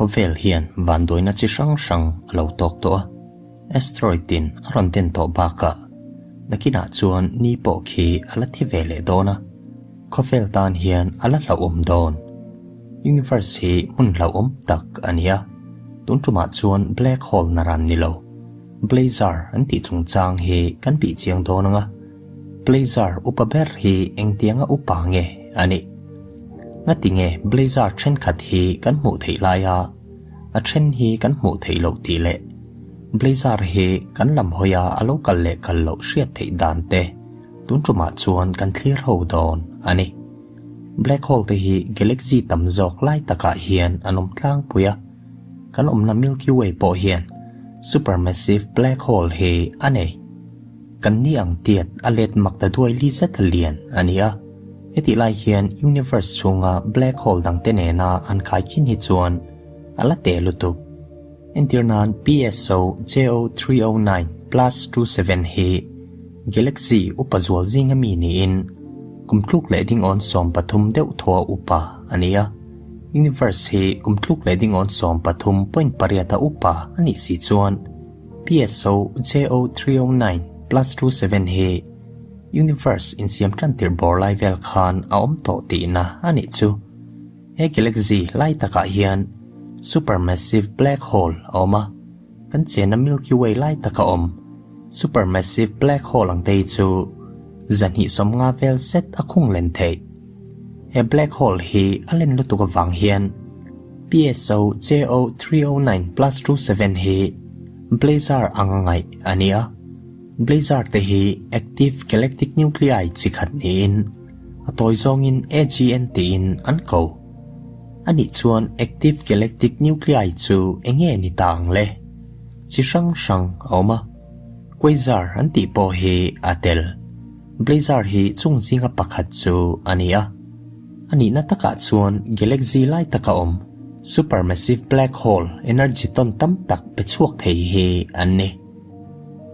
Khawvel hian vanduaina chi hrang hrang a lo tawk tawh a, asteroid in a rawn den tawh bakah nakinah chuan ni pawh khi a la thi ve leh dawn a, khawvel tan hian a la hlauhawm dawn. Universe hi hmun hlauhawm tak a ni a, tun tumah chuan black hole naran ni lo, blazar an tih chungchang hi kan bih chiang dawn ang a. Blazar upa ber hi engtianga upa nge a nih? Ngati nge Blazar thenkhat hi kan hmuh theih laia a then hi kan hmuh theih loh tih leh Blazar hi kan lam hawia a lo kal leh kal loh hriat theih dan te tun tumah chuan kan thlir ho dawn a ni. Black hole te hi galaxy tam zawk lai takah hian an awm tlangpui a, kan awmna Milky Way pawh hian supermassive black hole hi a nei. Kan ni ang tiat a let mak ta duai li zet a lian a ni a, hetih lai hian universe chhunga black hole dangte nena an khaikhin hi chuan a la teh lutuk. Entir nan PSO JO309 plus 27 hi galaxy upa zual zinga mi niin kum tluk leh dingawn 13 deuh thaw upa a ni a, universe hi kum tluk leh dingawn 13.8 a upa a nih si chuan PSO JO309 plus 27 hi Universe insiam tan tirh bawr lai vel khan a awm tawh tihna a nih chu. He galaxy lai takah hian supermassive black hole a awm a, kan chenna Milky Way lai taka awm supermassive black hole ang te hi chu 250 vel zet a khung len theih. He black hole hi a len lutuk avang hian PSO JO309 plus 27 hi blazar anga ngaih a ni a, blazar te hi active galactic nuclei chi khat niin a tawi zawngin AGN tiin an ko. A nih chuan active galactic nuclei chu eng nge ni ta ang le? Chi hrang hrang a awm a, quasar an tih pawh hi a tel. Blazar hi chung zinga pakhat chu a ni a. A nihna takah chuan galaxy lai taka awm supermassive black hole energy tawn tam tak pe chhuak thei hi an ni.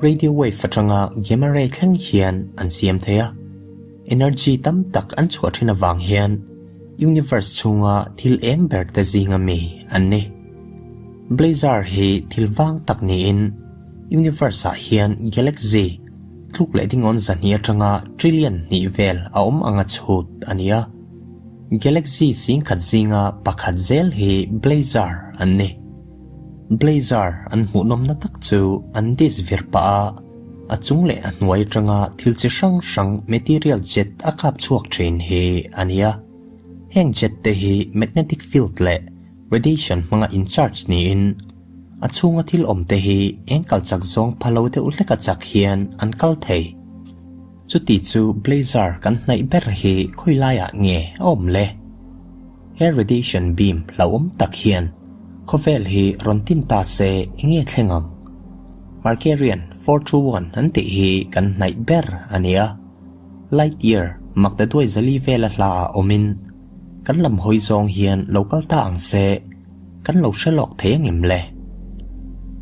Radio wave atanga gamma ray thleng hian an siam thei a, energy tam tak an chhuah thin avang hian universe chhunga thil eng ber te zinga mi an ni. Blazar hi thil vang tak niin universe ah hian galaxy Tluk leh dingawn 200 atanga trillion hnih vel a awm anga chhut a ni a. Galaxy 10,000 zinga pakhat zel hi blazar an ni. Blazar an hmuhnawmna tak chu an disk vir pah a, a chung leh a hnuai atanga thil chi hrang hrang material jet a kap chhuak thin hi a ni a. Heng jet te hi magnetic field leh radiation hmanga in charge niin, A chhunga thil awm te hi eng kal chak zawng pha lo deuh hlek a chak hian an kal thei. Chuti chu blazar kan hnaih ber hi khawi laiah nge a awm le? He radiation beam hlauhawm tak hian khawvel hi rawn tin ta se enge thleng ang? Markarian 421 an tih hi kan hnaih ber a ni a. Light year maktaduai zali vela hla ah awmin kan lam hawi zawng hian lo kal ta ang se. Kan lo hre lawk thei angem le?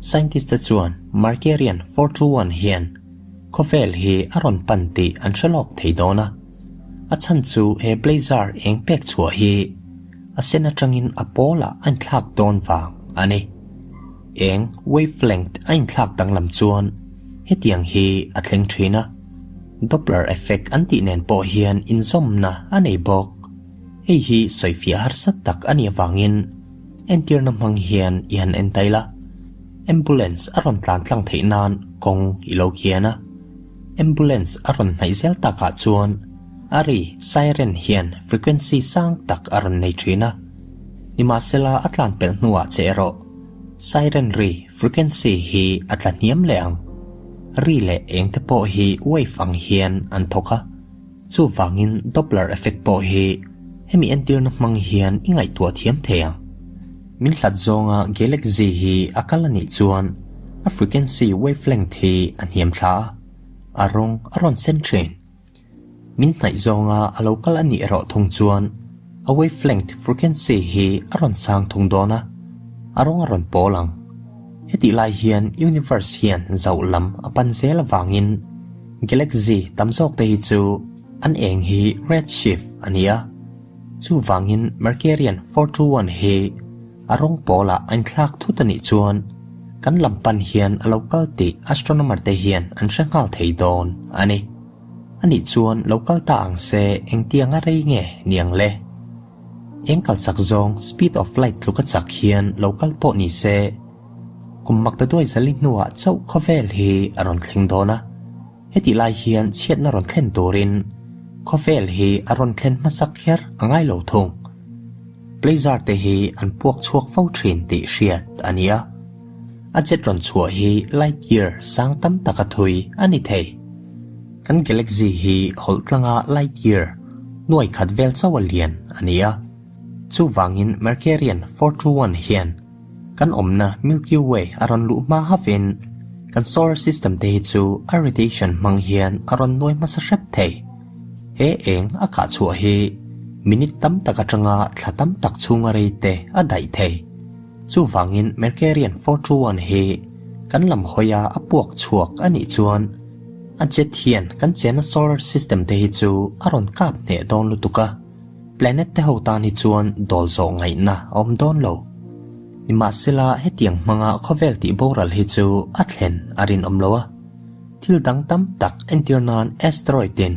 Scientist te chuan Markarian 421 hian khawvel hi a rawn pan tih an hre lawk thei dawn a. A chhan chu he blazar eng pek chhuah hi a sen atangin a pawlah a inthlak dawn vang a ni. Eng wavelength a inthlak danglam chuan hetiang hi a thleng thin a. Doppler effect an tih nen pawh hian inzawmna a nei bawk. Hei hi sawifiah harsa tak a nih avangin entirna hmang hian i han en tail a, ambulance a rawn tlan tlang theih nan kawng i lo kian a. Ambulance a rawn hnaih zel takah chuan a ri siren hian frequency sang tak a rawn nei thin a. Nimahsela a tlan pelh hnuah che erawh siren ri frequency hi a tla hniam leh ang. Ri leh eng te pawh hi wave ang hian an thawk a. Chuvangin Doppler effect pawh hi hemi entirna hmang hian i ngaihtuah thiam thei ang. Min hlat zawnga galaxy hi a kal a nih chuan a frequency wavelength hi a hniam thla a, a rawng a rawn sen thin. Min hnaih zawnga a lo kal a nih erawh thung chuan a wavelength frequency hi a rawn sang thung dawn a, a rawng a rawn pawl ang. Hetih lai hian universe hian zauh lam a pan zel avangin Galaxy tam zawk te hi chu an eng hi red shift a ni a, chuvangin Mercurian 421 hi A rawng pawlah a inthlak thut a nih chuan kan lam pan hian a lo kal tih astronomer te hian an hre nghal thei dawn a ni. A nih chuan lo kal ta ang se engtiang a rei nge ni ang le? Eng kal chak zawng speed of light tluka chak hian lo kal pawh ni se kum makta duai zali hnuah chauh khawvel hi a rawn thleng dawn a. Hetih lai hian chhiatna rawn thlen turin khawvel hi a rawn thlen hmasak kher a ngai lo thung. Blazar te hi an puak chhuak fo thin tih hriat a ni a. A jet rawn chhuah hi light year sang tam taka thui a ni thei. Kan galaxy hi hawlh tlanga light year nuai khat vel chauh a lian a ni a. Chuvangin Mercurian 421 hian Kan awmna Milky Way a rawn luh hma havin kan solar system te hi chu a radiation hmang hian a rawn nuai hmasa hrep thei. He eng a kah chhuah hi minute tam tak atanga thla tam tak chhunga rei te a daih thei. Chuvangin Mercurian 421 hi kan lam hawia a puak chhuak a nih chuan a jet hian kan chenna solar system te hi chu a rawn kap hneh dawn lutuk a. Planet te ho tan hi chuan dawl zawh ngaihna a awm dawn lo. Nimahsela hetiang hmanga khawvel tih boral hi chu a thlen a rinawm lo a. Thil dang tam tak entir nan asteroid in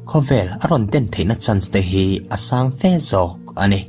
khawvel a rawn den theihna chance te hi a sang fe zawk a ni.